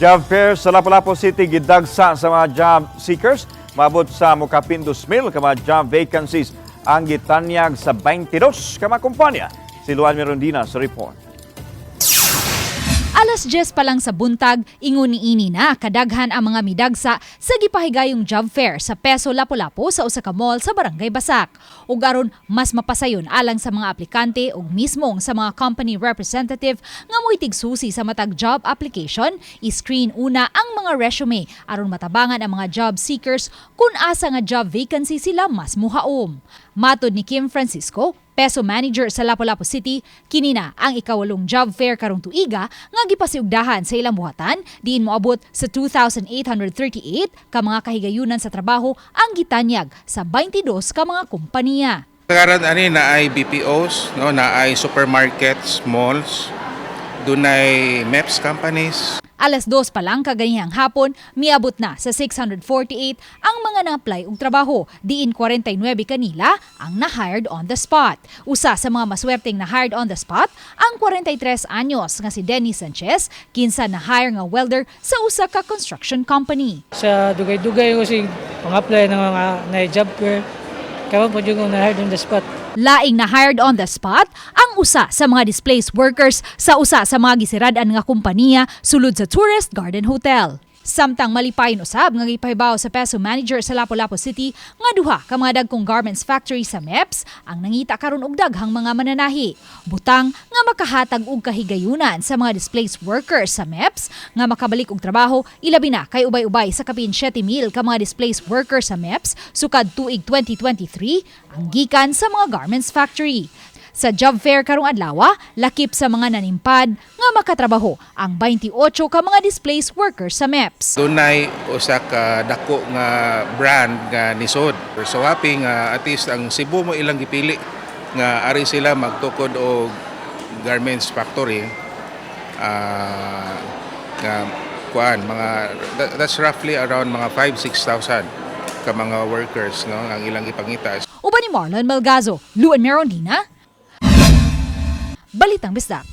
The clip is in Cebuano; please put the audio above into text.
Job fair sa Lapu-Lapu City gidagsa sa mga job seekers. Maabot sa mokapin 2,000 ka mga job vacancies ang gitanyag sa 22 ka mga kumpanya. Si Luan Mirondina sa report. Alas 10 pa lang sa buntag, ingon niini na kadaghan ang mga midagsa sa gipahigayong job fair sa Peso Lapu-Lapu sa usa ka mall sa Barangay Basak. Ug aron mas mapasayon alang sa mga aplikante ug mismong sa mga company representative nga moitig susi sa matag job application, i-screen una ang mga resume aron matabangan ang mga job seekers kung asa nga job vacancy sila mas muhaom. Matod ni Kim Francisco, Peso manager sa Lapu-Lapu City, kini na ang ikawalong job fair karong tuiga nga gipasiugdahan sa ilang buhatan, diin moabot sa 2,838 ka mga kahigayunan sa trabaho ang gitanyag sa 22 ka mga kompanya. Karon ani naay BPOs, no, naay supermarkets, malls, dunay MEPS companies. Alas 2 pa lang kaganihang hapon, miabot na sa 648 ang mga na-apply og trabaho, diin 49 kanila ang na-hired on the spot. Usa sa mga maswerteng na-hired on the spot, ang 43 anyos nga si Dennis Sanchez, kinsa na-hire nga welder sa usa ka construction company. Sa dugay-dugay ko si pang-apply ng mga na job fair. Karon po jud ko na-hired on the spot. Laing na-hired on the spot ang usa sa mga displaced workers sa usa sa mga gisirad-an nga kompanya sulod sa Tourist Garden Hotel. Samtang malipayon usab nga gipahibaw sa Peso manager sa Lapu-Lapu City nga duha ka mga dagkong garments factory sa MEPS ang nangita karon og daghang mga mananahi. Butang nga makahatag og kahigayunan sa mga displaced workers sa MEPS nga makabalik og trabaho, ilabi na kay ubay-ubay sa kapin 7,000 ka mga displaced workers sa MEPS sukad tuig 2023 ang gikan sa mga garments factory. Sa job fair karong adlaw, lakip sa mga nanimpad nga makatrabaho ang 28 ka mga displaced workers sa MEPS. Dunay usa ka dako nga brand nga nisod. So happy nga at least ang Cebu mo ilang gipili nga ari sila magtukod og garments factory, nga kuan mga that's roughly around mga 5 6,000 ka mga workers, no, ang ilang gipangita. Uban ni Marlon Malgazo, Luan Merondina, Balitang Bisdak.